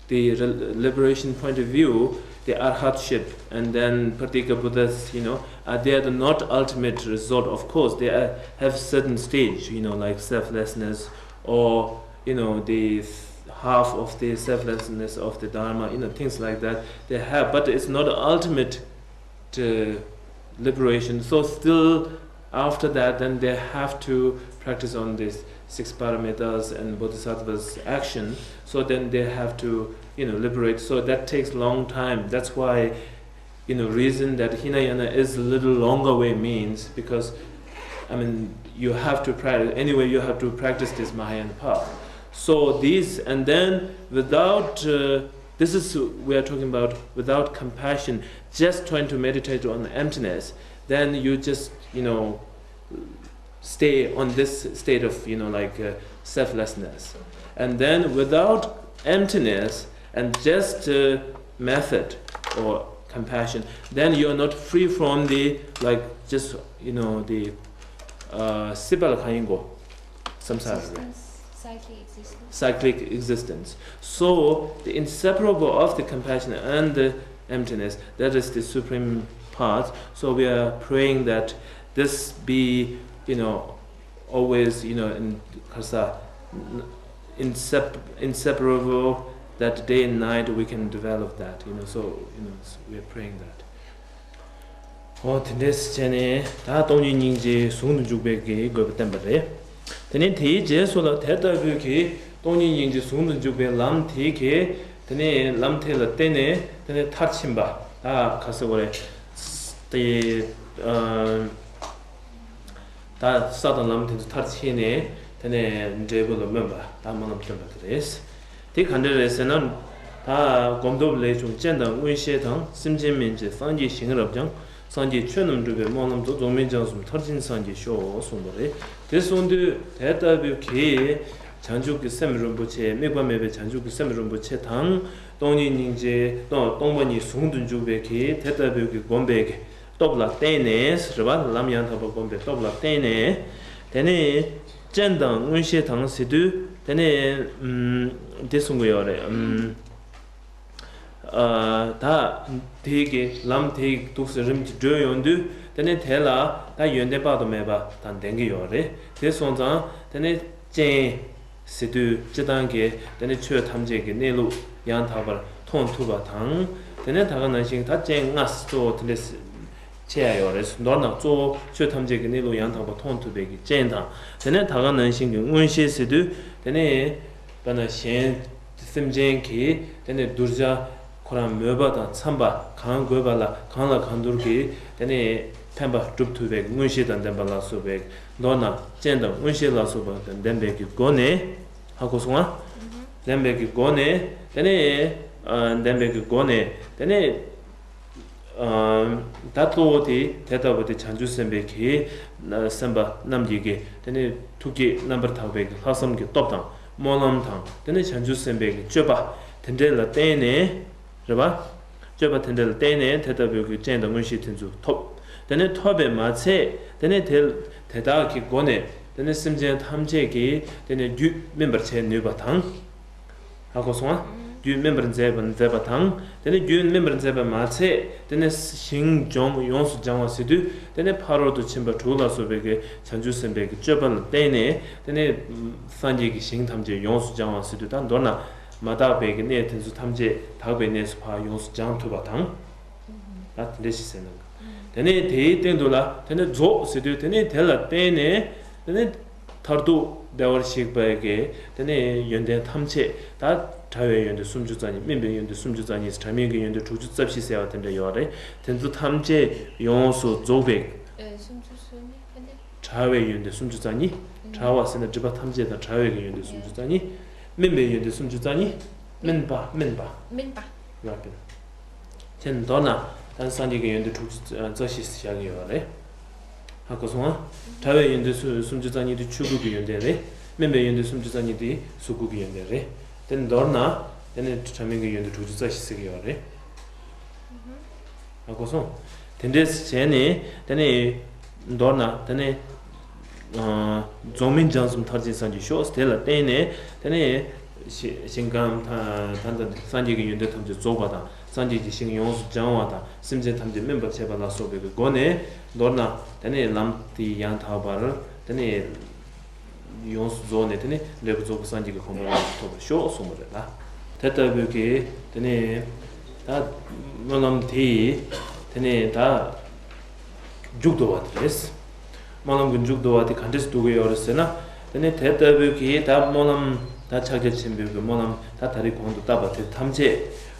the re- liberation point of view, the arhatship and then Pratyeka Buddhas, you know, uh, they are the not ultimate result. Of course, they are, have certain stage, you know, like selflessness, or, you know, the half of the selflessness of the Dharma, you know, things like that they have, but it's not the ultimate uh, liberation. So still after that, then they have to practice on this six paramitas and bodhisattvas action. So then they have to, you know, liberate. So that takes long time. That's why, you know, reason that Hinayana is a little longer way means because, I mean, you have to practice anyway. You have to practice this Mahayana path. So these, and then without uh, this is, we are talking about without compassion, just trying to meditate on the emptiness, then you just, you know, stay on this state of, you know, like, uh, selflessness. And then without emptiness and just uh, method or compassion, then you're not free from the, like, just, you know, the uh, སྲིད་པ་ལ་གང་ཡིན་གོ། Samsara. Existence, cyclic existence. Cyclic existence. So the inseparable of the compassion and the emptiness, that is the supreme path. So we are praying that this be, you know, always, you know, in karsa, insep- inseparable, that day and night we can develop that, you know. So, you know, we are praying that. ཨོ་དེ་འདྲས་བྱས་ནས་ད་སྟོང་ཉིད་སྙིང་རྗེ་ཟུང་དུ་འཇུག་པའི་གི་དགོས་པ་བསྟན་པ་རེད། དེ་ནས་དེའི་རྗེས་སུ་ལ་དེ་ལྟ་བུའི་གི་སྟོང་ཉིད་སྙིང་རྗེ་ཟུང་དུ་འཇུག་པའི་ལམ་དེའི་གི་དེ་ནས་ལམ་དེ་ལ་བརྟེན་ནས་དེ་ནས་མཐར་ཕྱིན་པ་ད་ག་ཟེར་བ་རེད། དེ་ཨ་ད་ས་དང་ལམ་དེ་ཚོ་མཐར་ཕྱིན་ནས་དེ་ནས་འབྲས་བུ་ལ་སྨོན་པ་ད་སྨོན་ལམ་བཏོན་པ་དེ་རེད། དེ་ག་འདྲ་རེད་ཟེར་ན། ད་སྒོམ་སྟོབས་ལས་བྱུང་སྤྱན་དང་མངོན་ཤེས་དང་། སེམས་ཅན་སྨིན་བྱེད་སངས་རྒྱས་ཞིང་རབ་ཀྱང་། སངས་རྒྱས་ཆོས་རྣམས་འགྲུབ་པའི་སྨོན་ལམ་དུ། རྫོགས་སྨིན་སྦྱངས་གསུམ་མཐར་ཕྱིན་སངས་རྒྱས་ཤོག་གསུངས་པ་རེད། དེ་གསུངས་དུས་དེ་ལྟ་བུའི་གི་བྱང་ཆུབ་ཀྱི་སེམས་རིན་པོ་ཆེ། དམིགས་པ་མེད་པའི་བྱང་ཆུབ་ཀྱི་སེམས་རིན་པོ་ཆེ་དང་། སྟོང་ཉིད་སྙིང་རྗེ་སྟོང་སྟོང་པ་ཉིད་ཟུང་དུ་འཇུག་པའི་གི་དེ་ལྟ་བུའི་གི་སྒོམ་པའི་གི་སྟོབས་ལ་བརྟེན་ནས་རེད་པ། ལམ་ཡང་དག་པར་བསྒོམས་པའི་སྟོབས་ལ་བརྟེན་ནས། དེ་ནས་སྤྱན་དང་མངོན་ཤེས་དང་ཟེར་དུས་དེ་ནས་ཨམ་འདི་གསུང་གི་ཡོད་རེད། ཨམ་ ཨ་ད་དེ་གི་ལམ་དེ་འདུག་སེ་རིམ་གྱིས་བགྲོད་ཡོང་དུས་དེ་ནས་དེ་ལ་ད་ཡོན་ཏན་དཔག་ཏུ་མེད་པ་དང་ལྡན་གྱི་ཡོད་རེད། དེ་སོང་ཙང་དེ་ནས་སྤྱན་ཟེར་དུས་སྤྱིར་བཏང་གི་དེ་ནས་ཆོས་ཐམས་ཅད་ཀྱི་གནས་ལུགས་ཡང་དག་པར་མཐོང་ཐུབ་པ་དང་། དེ་ནས་ད་ག་ནང་བཞིན་ད་སྤྱན་ལྔ་གཙོ་བོ་དེ་འདྲས་ཕྱེ་ཡ་ཡོད་རེད། མདོར་ན་གཙོ་བོ་ཆོས་ཐམས་ཅད་ཀྱི་གནས་ལུགས་ཡང་དག་པར་མཐོང་ཐུབ་པའི་གི་སྤྱན་དང་། དེ་ནས་ད་ག་ནང་བཞིན་གྱི་མངོན་ཤེས་ཟེར་དུས་དེ་ནས་དཔེར་ན་གཞན་སེམས་ཅན་གྱི་དེ་ནས་གདུལ་བྱ་ཁོ་རང་མོས་པ་དང་འཚམས་པ་གང་དགོས་པ་ལ་གང་ལ་གང་འདུལ་གྱི་དེ་ནས་ཕན་པ་སྒྲུབ་ཐུབ་པའི་མངོན་ཤེས་དང་ལྡན་པ་ལ་སོགས་པའི་མདོར་ན་སྤྱན་དང་མངོན་ཤེས་ལ་སོགས་པ་དང་ལྡན་པའི་གི་སྒོ་ནས། ཧ་གོ་སོང་ང་། ལྡན་པའི་གི་སྒོ་ནས་དེ་ནས་ཨ་ལྡན་པའི་གི་སྒོ་ནས་དེ་ནས་ཨ་ད་གཙོ་བོ་དེ་དེ་ལྟ་བུ་དེ་བྱང་ཆུབ་སེམས་དཔའི་གི་སེམས་དཔའ་རྣམས་ཀྱི་གི་དེ་ནས་ཐུགས་བསྐྱེད་རྣམ་པར་དག་པའི་གི་ལྷག་བསམ་གྱི་སྟོབས་དང་སྨོན་ལམ་དང་དེ་ནས་བྱང་ཆུབ་སེམས་དཔའི་གི་སྤྱོད་པ་དེ་འདྲས་ལ་བརྟེན་ནས། རེད་པ། སྤྱོད་པ་དེ་འདྲ་ལ་བརྟེན་ནས་དེ་ལྟ་བུའི་གི་སྤྱན་དང་མངོན་ཤེས་དེ་ཚོ་ཐོབ། དེ་ནས་ཐོབ་པས་མ་ཚད་དེ་ནས་དེ་དེ་དག་གི་སྒོ་ནས་དེ་ནས་སེམས་ཅན་ཐམས་ཅད་ཀྱི་དེ་ནས་རྒྱུད་སྨིན་པར་བྱེད་ནུས་པ་དང་། ཧ་གོ་སོང་ང་། རྒྱུད་སྨིན་པར་མཛད་པ་མཛད་པ་དང་དེ་ནས་རྒྱུད་སྨིན་པར་མཛད་པས་མ་ཚད་དེ་ནས་ཞིང་སྦྱོང་ཡོངས་སུ་སྦྱང་བ་ཟེར་དུས་དེ་ནས་ཕ་རོལ་ཏུ་ཕྱིན་པ་དྲུག་ལ་སོགས་པའི་གི་བྱང་ཆུབ་སེམས་དཔའི་གི་སྤྱོད་པ་ལ་བརྟེན་ནས་དེ་ནས་སངས་རྒྱས་ཀྱི་ཞིང་ཐམས་ཅད་ཡོངས་སུ་སྦྱང་བ་ཟེར་དུས་ད་མདོར་ན། མ་དག་པའི་གི་གནས་དེ་ཚོ་ཐམས་ཅད་དག་པའི་གནས་སུ་ཕར་ཡོངས་སུ་སྦྱང་ཐུབ་པ་དང་། ད་དེ་འདྲ་ཞིག་ཟེར་ན། དེ་ནས་དེའི་སྟེང་དུ་ལ་དེ་ནས་རྫོགས་ཟེར་དུས་དེ་ནས་དེ་ལ་བརྟེན་ནས་དེ་ནས་མཐར་ཐུག་བདེ་བར་གཤེགས་པའི་གི་དེ་ནས་ཡོན་ཏན་ཐམས་ཅད་ད་ཕྲ་བའི་ཡོན་ཏན་སུམ་ཅུ་རྩ་གཉིས། སྨིན་པའི་ཡོན་ཏན་སུམ་ཅུ་རྩ་གཉིས། ཕྲ་མེན་གྱི་ཡོན་ཏན་དྲུག་ཅུ་རྩ་བཞི་ཟེར་བ་དེ་འདྲ་ཡོད་རེད། དེ་ཚོ་ཐམས་ཅད་ཡོངས་སུ་རྫོགས་པའི། ཨེ་སུམ་ཅུ་སོ་གཉིས་ཨ་ནི། ཕྲ་བའི་ཡོན་ཏན་སུམ་ཅུ་རྩ་གཉིས། ཕྲ་བ་ཟེར་ན་སྒྲིབ་པ་ཐམས་ཅད་དང་བྲལ་བའི་གི་ཡོན་ཏན་སུམ་ཅུ་རྩ་གཉིས། སྨིན་པའི་ཡོན་ཏན་སུམ་ཅུ་རྩ་གཉིས། སྨིན་པ་སྨིན་པ། སྨིན་པ། རབ་སྨིན། དེ་མདོར་ན་ད་སངས་རྒྱས་ཀྱི་ཡོན་ཏན་དྲུག་ཅུ་རྩ་བཞི་བཞག་གི་ཡོད་རེད། ཧ་གོ་སོང་ང་། ཕྲ་བའི་ཡོན་ཏན་སུ་སུམ་ཅུ་རྩ་གཉིས་དེ་ཆོས་སྐུ་གི་ཡོན་ཏན་རེད། སྨིན་པའི་ཡོན་ཏན་སུམ་ཅུ་རྩ་གཉིས་དེ་གཟུགས་སྐུ་གི་ཡོན་ཏན་རེད། དེ་མདོར་ན་དེ་ནི་ཕྲ་མེན་གྱི་ཡོན་ཏན་དྲུག་ཅུ་རྩ་བཞི་ཟེར་གི་ཡོད་རེད། ཨ་གོ་སོང་། དེ་འདྲས་བྱས་ནས་དེ་ནས་མདོར་ན་དེ་ནས་ཨ་རྫོགས་སྨིན་སྦྱང་གསུམ་མཐར་ཕྱིན་སངས་རྒྱས་ཤོག་དེ་ལ་བརྟེན་ནས་དེ་ནས་ཞི་ཞིང་ཁམས་ད་ད་ད་སངས་རྒྱས་ཀྱི་ཡོན་ཏན་ཐམས་ཅད་རྫོགས་པ་དང་སངས་རྒྱས་ཀྱི་ཞིང་ཡོངས་སུ་སྦྱང་བ་དང་སེམས་ཅན་ཐམས་ཅད་སྨིན་པར་བྱེད་པ་ལ་སོགས་པའི་སྒོ་ནས་མདོར་ན་དེ་ནས་ལམ་དེ་ཡང་དག་པར་དེ་ནས། ཡོངས་སུ་རྫོགས་ནས་དེ་ནས་འབྲས་བུ་རྫོགས་པའི་སངས་རྒྱས་ཀྱི་གོ་འཕང་ཡོངས་སུ་ཐོབ་པར་ཤོག་གསུངས་པ་རེད་ལ། དེ་ལྟ་བུའི་གི་དེ་ནས་ད་སྨོན་ལམ་དེ་ཡིས་དེ་ནས་ད་མཇུག་བསྡུ་བ་དེ་རེད། སྨོན་ལམ་གྱི་མཇུག་བསྡུ་བ་དེ་ག་འདྲས་སུ་བསྡུ་གི་ཡོད་རེད་ཟེར་ན། དེ་ནས་དེ་ལྟ་བུའི་གི་ད་སྨོན་ལམ་ད་ཕྱག་རྒྱ་ཆེན་པོའི་གི་སྨོན་ལམ་ད་ད་རེས་གོང་དུ་བཏབ་པ་དེ་ཐམས་ཅད་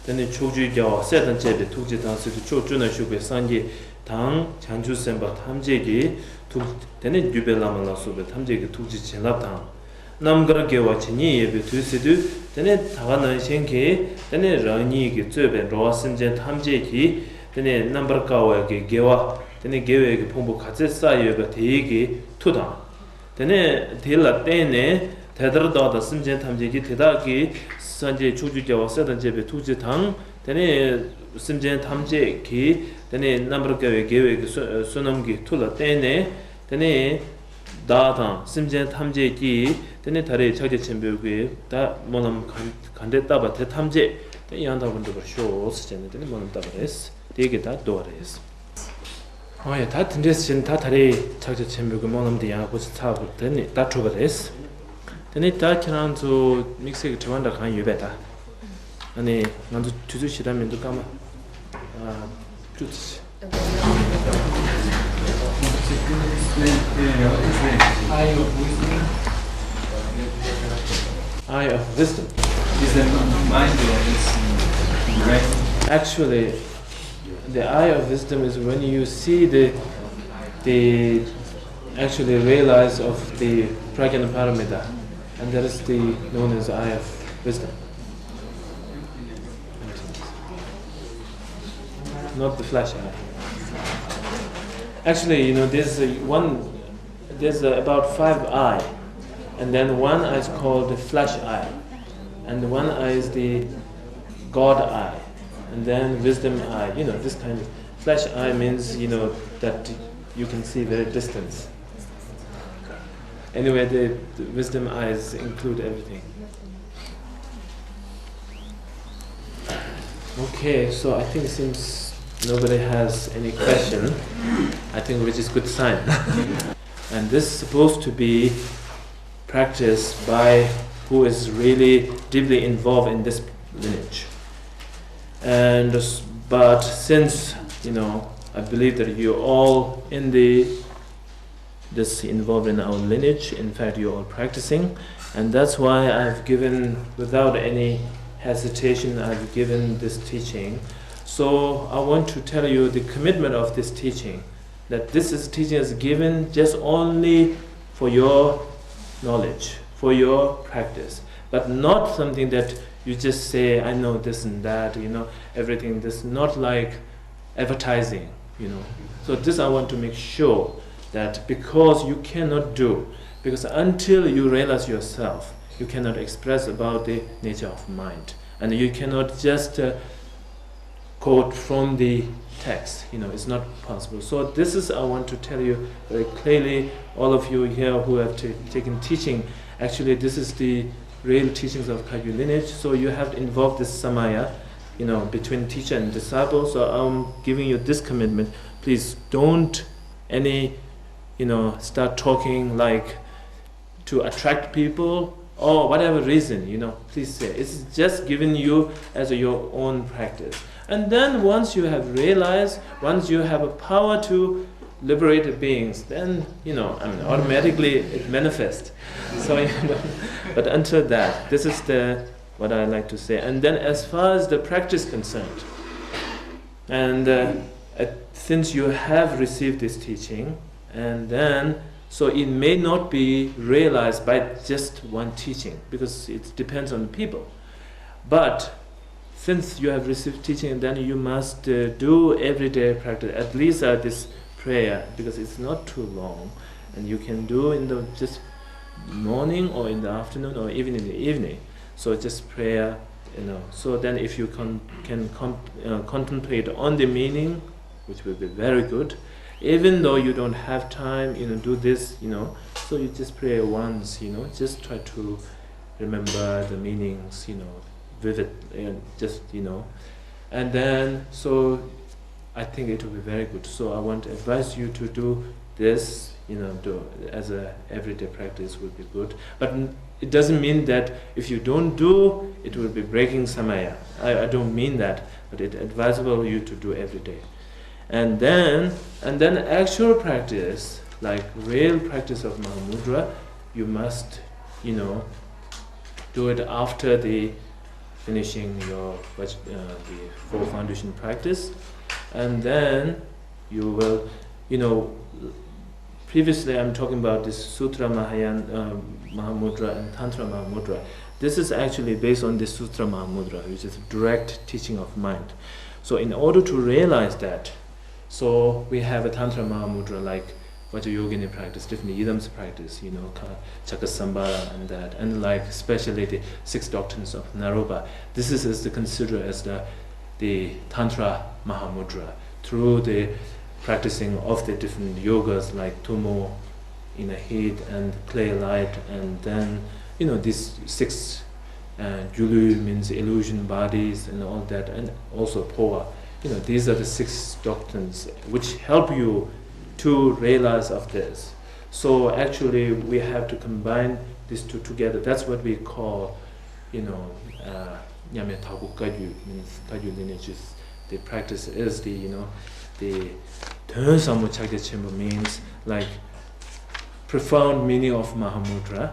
དེ་ནས་ཕྱོགས་བཅུའི་རྒྱལ་བ་སྲས་དང་བཅས་པའི་ཐུགས་རྗེ་དང་ཟེར་དུས་ཕྱོགས་བཅུ་ན་བཞུགས་པའི་སངས་རྒྱས་དང་བྱང་ཆུབ་སེམས་དཔའ་ཐམས་ཅད་ཀྱི་ཐུགས། དེ་ནས་བརྒྱུད་པའི་བླ་མ་ལ་སོགས་པའི་ཐམས་ཅད་ཀྱི་ཐུགས་རྗེ་བྱིན་རླབས་དང་། རྣམ་དཀར་དགེ་བ་ཇི་སྙེད་ཡོད་པའི་དུས་ཟེར་དུས་དེ་ནས་ད་ག་ནང་བཞིན་གྱི་དེ་ནས་རང་ཉིད་ཀྱིས་གཙོས་པའི་འགྲོ་བ་སེམས་ཅན་ཐམས་ཅད་ཀྱི་དེ་ནས་རྣམ་པར་དཀར་བའི་གི་དགེ་བ་དེ་ནས་དགེ་བའི་གི་ཕུང་པོ་ག་ཚད་བསགས་ཡོད་པ་དེའི་གི་མཐུ་དང་། དེ་ནས་དེ་ལ་བརྟེན་ནས་དེ་ལྟར་བདག་དང་སེམས་ཅན་ཐམས་ཅད་ཀྱི་དེ་དག་གི་སངས་རྒྱས་ཕྱོགས་བཅུའི་རྒྱལ་བ་སྲས་དང་བཅས་པའི་ཐུགས་རྗེ་དང་། དེ་ནས་སེམས་ཅན་ཐམས་ཅད་ཀྱི་དེ་ནས་རྣམ་པར་དཀར་བའི་དགེ་བའི་གི་བསོད་བསོད་ནམས་ཀྱི་མཐུ་ལ་བརྟེན་ནས་དེ་ནས་བདག་དང་སེམས་ཅན་ཐམས་ཅད་ཀྱིས་དེ་ནས་ད་རེས་ཕྱག་རྒྱ་ཆེན་པོའི་གི་ད་སྨོན་ལམ་ག་ག་འདྲས་བཏབ་པ་དེ་ཐམས་ཅད་དེ་ཡང་དག་པར་འགྲུབ་པར་ཤོག་ཟེར་བྱས་ནས་དེ་ནས་སྨོན་ལམ་བཏབ་པ་རེད། དེ་གི་ད་བསྡུ་བ་རེད། ཨོ་ཡ། ད་དེ་འདྲས་ཟིན་ད་ད་རེས་ཕྱག་རྒྱ་ཆེན་པོའི་གི་སྨོན་ལམ་དེ་ཡང་སྒོ་ཕྱེ་ཚར་བ་དེ་ནི་ད་གྲུབ་པ་རེད། དེ་ནི་ད་ཁྱེད་རང་ཚོ་དམིགས་བསལ་གྱི་དྲི་བ་འདྲ་གང་ཡོད་པས་ད། ཨ་ནི་ང་ཚོ་དུས་ཚོད་ཞེ་དྲག་མི་འདུག་སྐར་མ་ཨ་བཅུ་ཙམ་ཞིག Eye of wisdom. Is the mind is right? Actually, the eye of wisdom is when you see the, the actually realize of the Prajna Paramita, and that is the known as eye of wisdom. Not the flesh eye. Actually, you know, there's a one, there's a, about five eye, and then one eye is called the flesh eye, and one eye is the God eye, and then wisdom eye. You know, this kind of flesh eye means, you know, that you can see very distance. Anyway, the, the wisdom eyes include everything. Okay, so I think since nobody has any question, I think which is good sign. And this is supposed to be practiced by who is really deeply involved in this lineage. And s- but since, you know, I believe that you're all in the this involved in our lineage. In fact, you're all practicing, and that's why I've given, without any hesitation, I've given this teaching. So I want to tell you the commitment of this teaching, that this is teaching is given just only for your knowledge, for your practice, but not something that you just say, "I know this and that," you know, everything. This not like advertising, you know. So this I want to make sure that because you cannot do, because until you realize yourself, you cannot express about the nature of mind, and you cannot just uh, quote from the text. You know, it's not possible. So this is I want to tell you very clearly, all of you here who have ta- taken teaching. Actually, this is the real teachings of Kagyu lineage. So you have to involve this samaya, you know, between teacher and disciple. So I'm giving you this commitment. Please don't any, you know, start talking like to attract people or whatever reason, you know, please say. It's just giving you as your own practice. And then once you have realized, once you have a power to liberate beings, then, you know, I mean, automatically it manifests. So, you know, but until that, this is the what I like to say. And then as far as the practice concerned, and uh, uh, since you have received this teaching, and then so it may not be realized by just one teaching because it depends on people. But since you have received teaching, then you must uh, do everyday practice, at least uh, this prayer, because it's not too long, and you can do in the just morning or in the afternoon or even in the evening. So just prayer, you know. So then if you con- can com- uh, contemplate on the meaning, which will be very good, even though you don't have time, you know, do this, you know. So you just pray once, you know, just try to remember the meanings, you know, vivid, and just, you know. And then, so I think it will be very good. So I want to advise you to do this, you know, do as a everyday practice would be good. But n- it doesn't mean that if you don't do, it will be breaking samaya. I, I don't mean that, but it's advisable you to do every day. And then, and then actual practice, like real practice of Mahamudra, you must, you know, do it after the finishing your uh, the four foundation practice, and then you will, you know, previously I'm talking about this Sutra Mahayana, um, Mahamudra and Tantra Mahamudra. This is actually based on this Sutra Mahamudra, which is direct teaching of mind. So in order to realize that, so we have a Tantra Mahamudra like Vajrayogini practice, different idioms practice, you know, Chakrasambhara and that, and like especially the six doctrines of Naropa. This is, is considered as the, the Tantra Mahamudra through the practicing of the different yogas like Tummo in the heat and clay light, and then, you know, these six uh, Julu means illusion bodies and all that, and also Poa. You know, these are the six doctrines which help you to realize of this. So actually, we have to combine these two together. That's what we call, you know, uh, Nyame Thaku Kagyu, means Kagyu lineages. The practice is the, you know, the Tön Samo Chakya Chembo means like profound meaning of Mahamudra,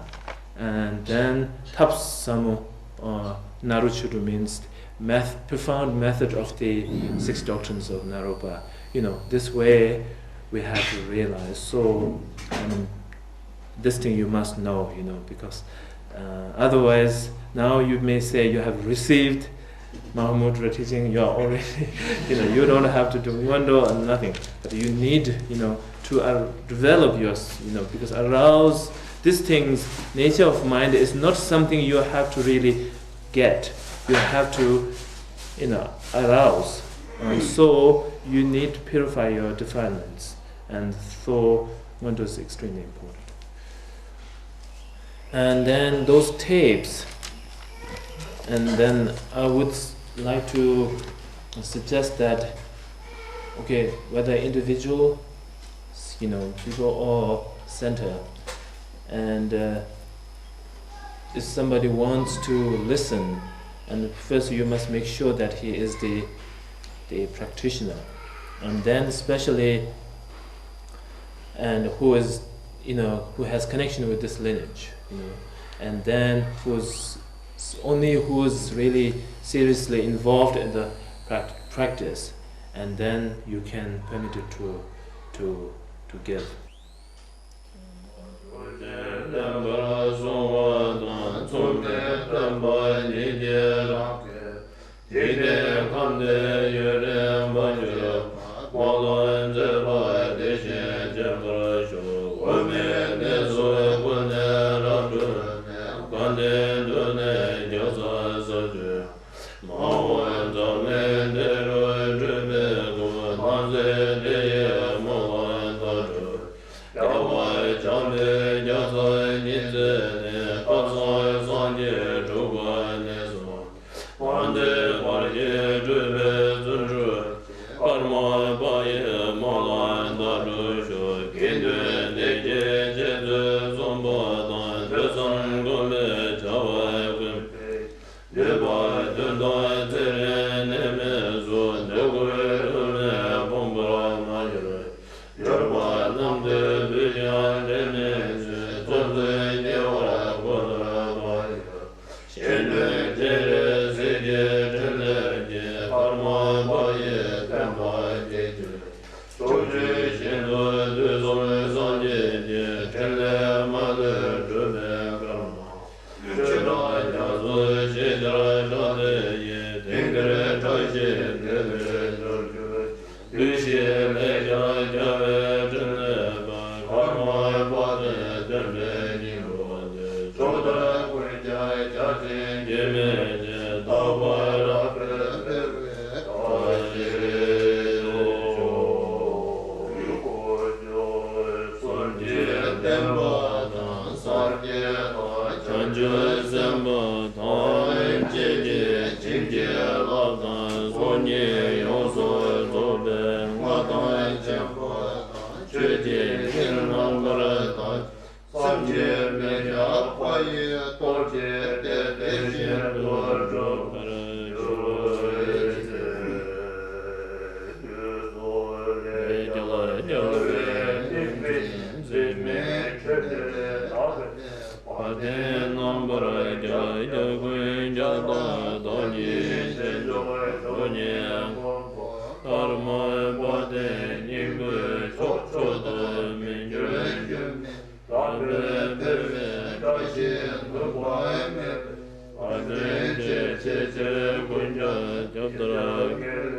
and then Thap Samo uh, Naruchudu means meth- profound method of the six doctrines of Naropa. You know, this way we have to realize. So, I mean, this thing you must know, you know, because uh, otherwise, now you may say you have received Mahamudra teaching, you are already, you know, you don't have to do Ngondo and nothing, but you need, you know, to uh, develop yours, you know, because arouse these things, nature of mind is not something you have to really get. You have to, you know, arouse. And so you need to purify your defilements. And so Ngondo is extremely important. And then those tapes, and then I would I'd like to suggest that, okay, whether individual, you know, people or center, and uh, if somebody wants to listen, and first you must make sure that he is the the practitioner, and then especially and who is, you know, who has connection with this lineage, you know, and then who's only who's really seriously involved in the prac- practice, and then you can permit it to to to give. འཇིག་རྟེན་ཁམས་བདེ་ཡུན་རིང་བར་གྱུར། མ་ལུས་མཛད་པ་དེ་བཞིན་རྒྱས་པར་ཤོག། འོག་མིན་གནས་སུ་ཀུན་ནས་རབ་བསྒྲུབས་ནས། དགའ་ལྡན་འདུས་ནས་བརྒྱ་རྩ་ས་བཅུ། མ་འོངས་འཛམ་གླིང་འདི་རུ་འགྲུབ་པའི་སྒོ། སྣང་སྲིད་འདི་ཡི་རྨོངས་ལམ་མཐར་གྲོལ། རྒྱལ་བ་བྱམས་པའི་རྒྱལ་ཚབ་ཉིད་མཛད་ནས། དཀར་གསལ་སངས་རྒྱས་དྲུག་པའི་གནས་སུ། དཔལ་ལྡན་བར་གྱི་སྤྲུལ་པའི་བརྩོན་འགྲུས། ཀརྨ་པ་ཡི་རྨོངས་ལམ་མཐར་གྲོལ་ཤོག། དགེ་འདུན་སྡེ་བརྒྱད་རྗེ་བཙུན་སུམ་པ་དང་། ཐོས་བསམ་སྒོམ་པའི་བྱ་བ་ཀུན་པས། ནུས་པ་བདུན་དང་ཚེ་རིང་ནད་མེད་གཟུགས། འདོད་དགུའི་རླུང་ནད་ཕོངས་པར་མ་གྱུར། འབྱོར་པ་རྣམས་དང་བུ་ཡང་འབྲལ་མི་བྱེད། ཚོགས་བསོད་དགེ་བ་གོ་ལ་མ་གྱུར། གཞན་དོན་སྤྱན་རས་གཟིགས་ཀྱི་ཕྲིན་ལས་ཀྱིས། ཀརྨ་པ་ཡི་བསྟན་པ་རྒྱས་གྱུར། ཕྱོགས་བཅུའི་ཞིང་དུ་དུས་གསུམ་སངས་རྒྱས་ཀྱི། ཕྲིན་ལས་མ་ལུས་སྒྲུབ་པའི་ཀརྨ། ཆོས་གྲགས་རྒྱ་མཚོ་ཞེས་བྱར་གྲགས་དེ་ཡིས། དེང་འདིར་བཀྲ་ཤིས་དགེ་ལེགས་འབྱོར་གྱུར་ཅིག། འདུས་བྱས་ལེགས་སྦྱར་རྒྱལ་བའི་ཕྲིན་ལས་པ། ཀརྨ་པ་དེ་སྟོན་པའི་སྙིང་པོ་འདི། ཕྱོགས་བདག་ཀུན་ཀྱང་སྐྱབས་སེམས་སྐྱེ་མེད་ཅིང་། རྟག་པར་རབ་ཏུ་འཕེལ་བའི་བཀྲ་ཤིས་ཤོག། སངས་རྒྱས་བསྟན་པ་དང་། སངས་རྒྱས་དང་། བྱང་ཆུབ་སེམས་དཔའ་དང་། བཅས་ཀྱི་བྱིན་གྱིས་བརླབས་དང་། སྲོག་སྙིང་ཡོངས་སུ་རྫོགས་པའི་མངའ་ཐང་ཆེན་པོ་དང་། ཆོས་ཀྱི་དབྱིངས་རྣམ་པར་དག་བསམ་གྱིས་མི་ཁྱབ་པ་ཡི་སྟོབས་ཀྱིས། དེ་དེ་བཞིན་དུ་འགྲུབ་པར་གྱུར་ཅིག། དུས་གསུམ་ལས་རྒྱལ་རྒྱལ་བའི་སྙིང་པོས། འཛིན་མའི་ཁྲི་སྟེང་ལ། དཔལ་ལྡན་རྣམ་པར་རྒྱལ་བ་ཀུན་ཁྱབ་བདག། བདག་ཉིད་བྱང་ཆུབ་མཆོག་བརྙེས་མགོན་པོ། ཀརྨ་པ་དེའི་སྙིང་པོས། ཕྱོགས་བཅུ་དུ་མི་འགྱུར་སྒྱུ་མའི། རབ་ཏུ་འཕེལ་བའི་བཀྲ་ཤིས་ནུས་པ་མེད་པའི། དཔལ་ལྡན་ཆོས་ཀྱི་ཆར་ཀུན་ཀྱང་ཁྱབ་བརྡལ་གྱི།